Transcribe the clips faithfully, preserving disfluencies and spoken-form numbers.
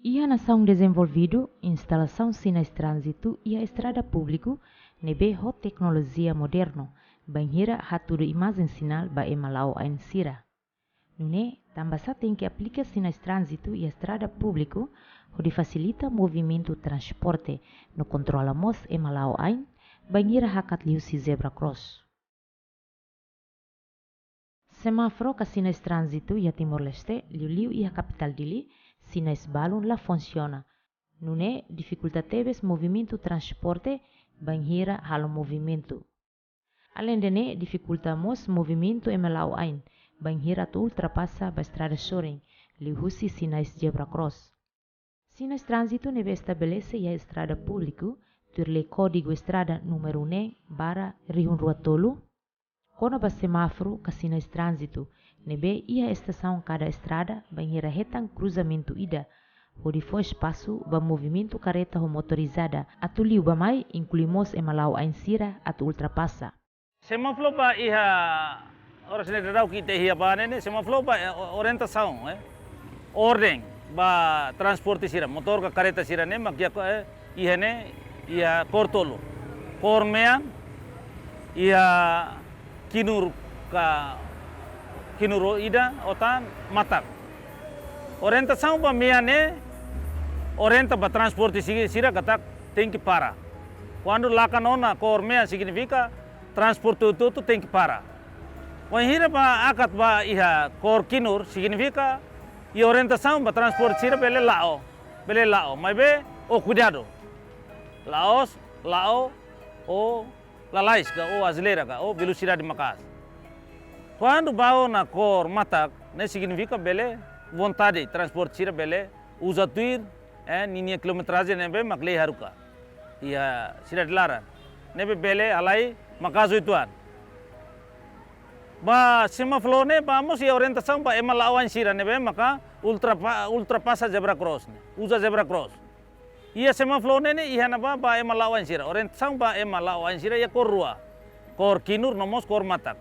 Iha nasaun dezenvolvidu, instalasaun sinais tránzitu iha estrada públiku ne'ebé ho teknolojia modernu, bainhira hatudu imajen sinál ba ema la'o ain sira. Nune'e, tanbasá tenke aplika sinais tránzitu iha estrada públiku, hodi fasilita movimentu transporte, no kontrola mós ema la'o ain, bainhira hakat liuhusi zebra cross. Semáforu ka sinais tránzitu iha Timor-Leste, liuliu iha kapitál Dili, sinais balun la funsiona. Nune'e difikulta tebes movimentu transporte, bainhira halo movimentu. Aleinde ne'e, difikulta mós movimentu ema la'o ain, bainhira atu ultrapasa ba estrada sorin, liuhusi sinais zebra cross. Sinais tránzitu ne'ebé estabelese iha estrada públiku, tuir lei Kódigu Estrada númeru neen barra rihun rua tolu, kona-ba semáforu ka sinais tránzitu ne'ebé iha estasaun kada estrada, bainhira hetan kruzamentu ida, hodi fó espasu ba movimentu karreta ho motorizada atu liu ba mai, inklui mós ema la'o ain sira atu ultrapasa. Semáforu ba iha oras ne'e daudauk ita iha ba ne'e, semáforu ba, eh, o-, orientasaun, eh, orden ba transporte sira, motór ka karreta sira ne'e mak iha, eh, iha ne'e, iha kór tolu. Kór mean, iha kinur ka kinur ida, ou tan matak. Orientasaun ba mean ne'e orienta ba transporte si-, sira katak tenke para. Kuandu lakan ona kór mean signifika transporte hotu-hotu tenke para. Bainhira ba hakat ba iha kór kinur signifika iha orientasaun ba transporte sira bele la'o, bele la'o, maibé ho kuidadu. La'ós la'o ho lalais ka, ho aselera ka, ho velosidade maka'as. Kuandu ba ona kór matak, ne'e signifika bele vontade transporte sira bele uza tuir, eh, ninia kilometrajen ne'ebé mak lei haruka iha sidade laran, ne'ebé bele halai maka'as uitoan. Ba semáforu ne'e ba mós iha orientasaun ba ema la'o ain sira ne'ebé maka ultrapa-, ultrapasa zebra cross ne'e, uza zebra cross. Iha semáforu ne'e ne'e iha ne'ebá ba ema la'o ain sira. Orientasaun ba ema la'o ain sira iha kór rua. Kór kinur no mós kór matak.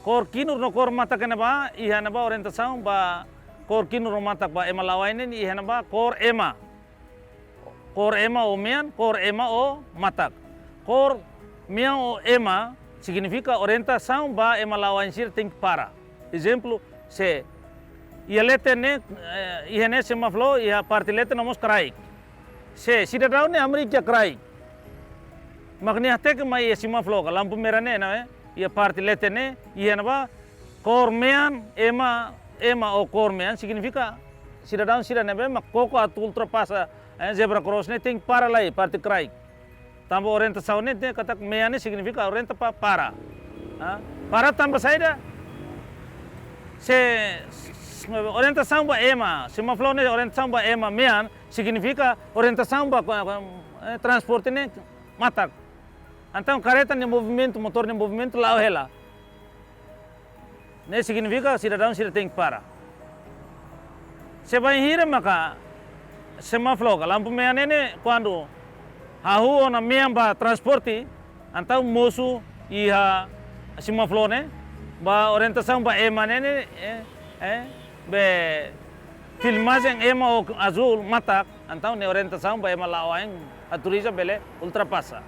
Kór kinur no kór matak ne'ebá iha ne'ebá orientasaun ba kór kinur no matak ba ema la'o ain ne'e iha ne'ebá kór ema. Kór ema ou mean, kór ema ou matak. Kór mean ou ema signifika orientasaun ba ema la'o ain sira tenke para. Ezemplu, se iha leten ne'e, eh, iha ne'e semáforu, iha parte leten no mós kraik. Se sidadaun ne'e hamriik iha kraik, mak nia hateke mai iha semáforu ka lampu merah ne'e, ne'e, iha parte leten ne'e, iha ne'ebá kór mean, ema, ema ou kór mean signifika sidadaun sira ne'ebé mak koko atu ultrapasa, eh, zebra cross ne'e tenke para lai parte kraik. Tanba orientasaun ne'e, ne'e katak mean ne'e signifika orienta pa-, para. Ha? Para tanba saida? Se, se orientasaun ba ema, semáforu ne'e orientasaun ba ema mean, signifika orientasaun ba, eh, transporte ne'e matak. Entaun karreta nia movimentu, motór nia movimentu la'o hela. Ne'e signifika sidadaun sira tenke para. Se bainhira maka semáforu ka lampu mean ne'e ne'e kuandu hahú ona mean ba transporte, entaun mosu iha semáforu ne'e ba orientasaun ba ema ne'e ne'e, eh, eh, be filmajen ema ou azúl matak, entaun ne'e orientasaun ba ema la'o ain, hatudu ida bele ultrapasa.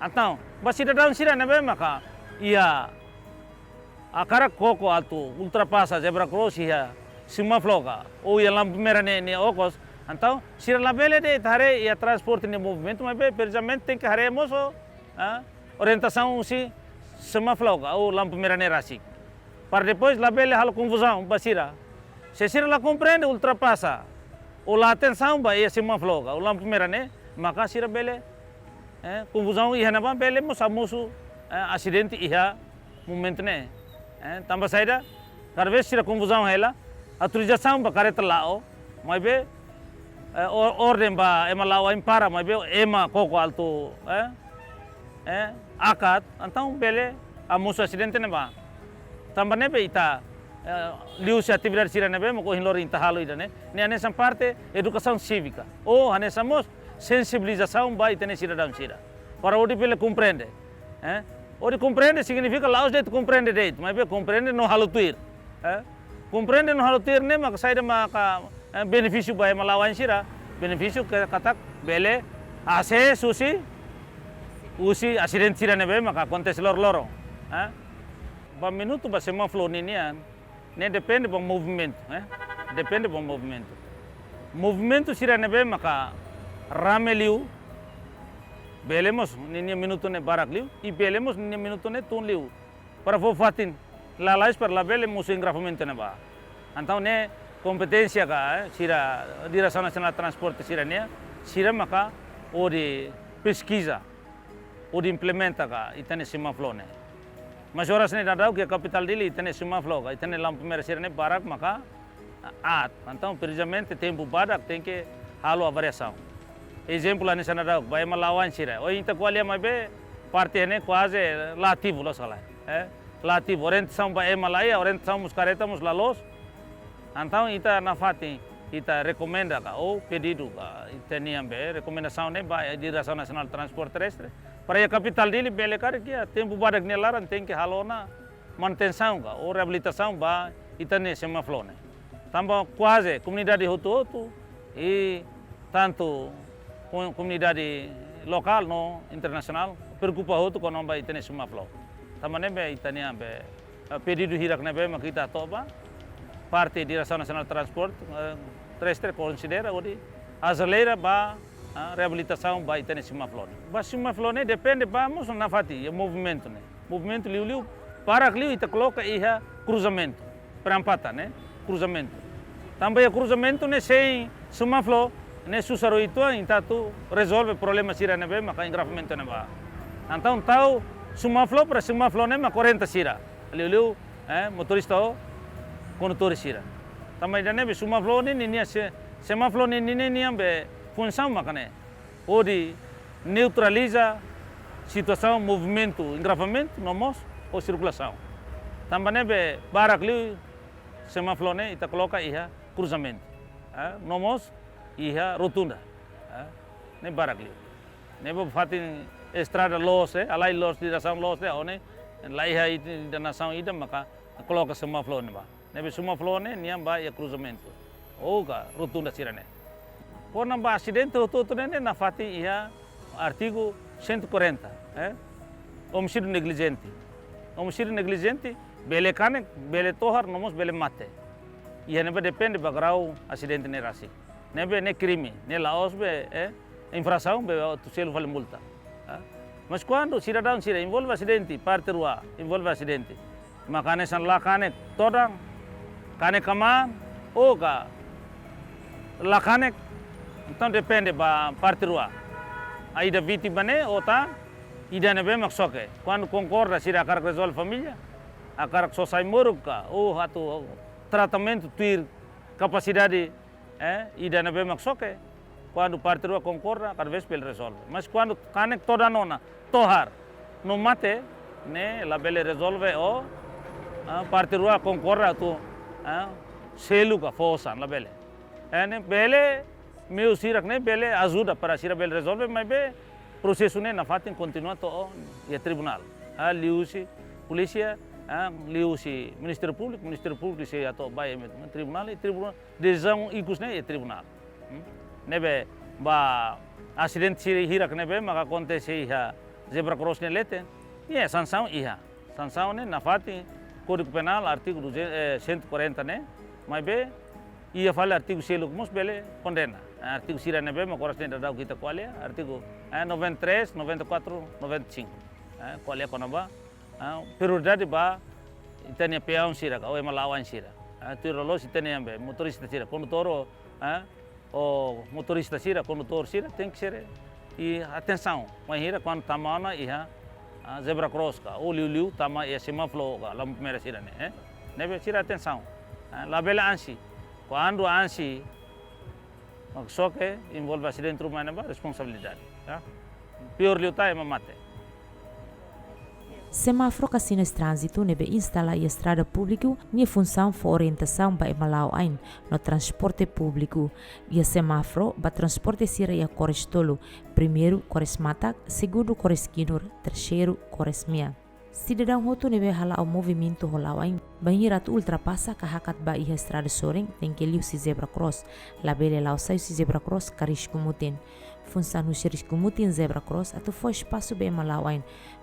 Entaun ba sidadaun sira ne'ebé maka iha hakarak koko atu ultrapasa zebra cross iha semáforu ka, ou iha lampu merah ne'e, ne'e okos, entaun sira labele de'it haree iha transporte nia movimentu, maibé prezisamenti tenke haree mós, ah, orientasaun husi semáforu ka, ou lampu merah ne'e rasik. Para depois labele halo konfuzaun ba sira. Se sira la komprende ultrapasa, ou la atensaun ba iha semáforu ka, ou lampu merah ne'e, maka sira bele, eh, konfuzaun iha ne'ebá bele mós hamosu, eh, asidente iha momentu ne'e. Eh, tanba saida, kada vez sira konfuzaun hela, autorizasaun ba karreta la'o, maibé, eh, or-, orden ba ema la'o ain para, maibé ema koko atu, eh, eh, hakat, entaun bele hamosu asidente ne'ebá. Tanba ne'ebé ita, eh, liuhusi atividade sira ne'ebé mak ohin loron ita halo ida-ne'e, ne'e hanesan parte edukasaun sívika. Ou hanesan mós sensibilizasaun ba ita-nia sidadaun sira. Para hodi bele komprende. Eh? Hodi komprende signifika la'ós de'it komprende de'it, maibé komprende no halo tuir. Eh? Komprende no halo tuir ne'e maka saida maka Eh, benefísiu ba ema la'o ain sira, benefísiu ke katak bele asesu husi, husi asidente sira ne'ebé maka akontese loroloron. Eh, ba minutu ba semáforu ninian, ne'e depende ba movimentu, eh? Depende ba movimentu. Movimentu sira ne'ebé maka rame liu, bele mós ninia minutu ne'e barak liu, i bele mós ninia minutu ne'e tun liu. Para fó fatin lalais para labele mosu engarrafamentu ne'ebá. Entaun ne'e kompeténsia ka, eh, sira Diresaun Nasionál Transporte sira-nian, sira maka hodi peskiza, hodi implementa ka ita-nia semáforu ne'e. Mas oras ne'e daudaun iha kapitál Dili ita-nia semáforu ka ita-nia lampu merah sira-ne'e barak maka aat. Entaun prezizaun tempu badak tenke halo avaliasaun. Ezemplu hanesan daudaun ba ema la'o ain sira. Ohin ita ko'alia maibé parte ne'e kuaze la ativu loos ka lae. Eh, la ativu. Orientasaun ba ema la iha, orientasaun mós karreta mós la loos. Entaun ita nafatin, ita rekomenda ka, ou pedidu ka, ita-nian be, rekomendasaun ne'e ba Diresaun Nasionál Transporte Terrestre. Para iha kapitál Dili bele karik iha tempu badak nia laran tenke halo ona manutensaun ka, ou reabilitasaun ba ita-nia semáforu ne'e. Tanba kuaze komunidade hotu-hotu, i tantu ko-, komunidade lokál no internasionál, preokupa hotu kona-ba ita-nia semáforu. Tanba ne'ebé ita-nian be, eh, pedidu hirak ne'ebé maka ita hato'o ba parte Diresaun Nasionál Transporte, eh, Terrestre konsidera hodi aselera ba, ah, reabilitasaun ba ita-nia semáforu ne'e. Ba semáforu ne'e depende ba mós nafatin iha movimentu ne'e. Movimentu liuliu, barak liu ita koloka iha kruzamentu, perempatan, eh, kruzamentu. Tanba iha kruzamentu ne'e sein semáforu ne'e susar uitoan ita atu rezolve problema sira ne'ebé maka engarrafamentu ne'ebá. Entaun tau semáforu para semáforu ne'e maka orienta sira. Liuliu, eh, motorista ou kondutór sira. Tanba ida-ne'ebé semáforu ne'e ninia se-, semáforu ne'e ninia be funsaun maka ne'e hodi neutraliza situasaun movimentu engarrafamentu no mós ou sirkulasaun. Tanba ne'ebé barak liu semáforu ne'e ita koloka iha kruzamentu, eh, no mós iha rotunda, eh, ne'e barak liu. Ne'ebé fatin estrada loos, eh, halai loos, diresaun loos, eh, ne'e la iha ida nasaun ida maka koloka semáforu ne'ebá. Ne'ebé semáforu ne'e nian ba iha kruzamentu ou ka rotunda sira-ne'e. Kona-ba asidente hotu-hotu ne'e, ne'e nafatin iha artigu cento e quarenta, eh? Omisídiu neglijente. Omisídiu neglijente bele kanek, bele tohar, no mós bele mate. Iha ne'ebá depende ba grau asidente ne'e rasik. Ne'ebé ne'e krime, ne'e la'ós be, eh, infrasaun be atu selu fali multa. Ah. Mas kuandu sidadaun sira envolve asidente, parte rua envolve asidente, maka hanesan la kanek todan, kanek kamaan, ou ka la kanek, entaun depende ba parte rua. Ida vítima ne'e ou tan, ida ne'ebé mak xoke. Kuandu konkorda sira hakarak rezolve família, hakarak sosa ai-moruk ka, ou atu tratamentu tuir kapasidade, eh, ida ne'ebé mak xoke. Kuandu parte rua konkorda, kada vez bele rezolve. Mas kuandu kanek todan ona, tohar, no mate, ne'e labele rezolve ou, ah, parte rua konkorda atu, ah, selu ka fó osan, labele. Eh, ne'e bele, meius hirak ne'e bele ajuda para sira bele rezolve, maibé prosesu ne'e nafatin kontinua to'o iha tribunál. Ah, liuhusi polísia, ah, liuhusi Ministériu Públiku, Ministériu Públiku sei atu ba iha tribunál, i tribunál desizaun ikus ne'e iha tribunál. Hmm? Ne'ebé ba asidente sira hirak ne'ebé maka akontese iha zebra cross nia leten, iha sansaun iha. Sansaun ne'e nafatin Kódigu Penál artigu duzentos, eh, cento e quarenta ne'e, maibé iha fali artigu seluk mós bele kondena. Eh, artigu sira ne'ebé mak oras ne'e daudaun ita ko'alia, artigu, eh, noventa e três, noventa e quatro, noventa e cinco. Eh, ko'alia kona-ba, eh, prioridade ba ita-nia peaun sira ka, ou ema la'o ain sira. Eh, tuir loloos ita-nia be motorista sira, kondutór ou, eh, ou motorista sira, kondutór sira, tenke ser i atensaun. Wainhira kuandu tama ona iha, ah, zebra cross ka, ou liuliu tama iha semáforu ka, lampu merah sira-ne'e, eh. Ne'ebé sira atensaun. Ah, labele ansi. Kuandu ansi, mak xoke, envolve asidente ruma ne'ebá, responsabilidade, ya. Piór liután ema mate. Semáforu ka sinais tránzitu ne'ebé instala iha estrada públiku, nia funsaun fó orientasaun ba ema la'o ain no transporte públiku. Iha semáforu ba transporte sira iha kores tolu, primeiru kores matak, segundu kores kinur, terseiru kores mean. Sidadaun hotu ne'ebé hala'o movimentu ho la'o ain, bainhira atu ultrapasa ka hakat ba iha estrada sorin, tenke liu husi zebra cross, labele la'o sai husi zebra cross ka risku mutin. Funsaun husi risku mutin zebra cross atu fó espasu ba ema la'o ain,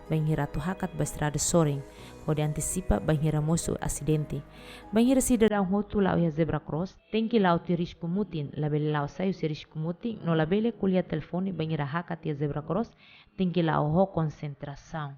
bainhira atu hakat ba estrada sorin, hodi antisipa bainhira mosu asidente. Bainhira sidadaun hotu la'o iha zebra cross, tenke la'o tiha risku mutin, labele la'o sai husi risku mutin, no labele ko'alia telefone bainhira hakat iha zebra cross, tenke la'o ho konsentrasaun.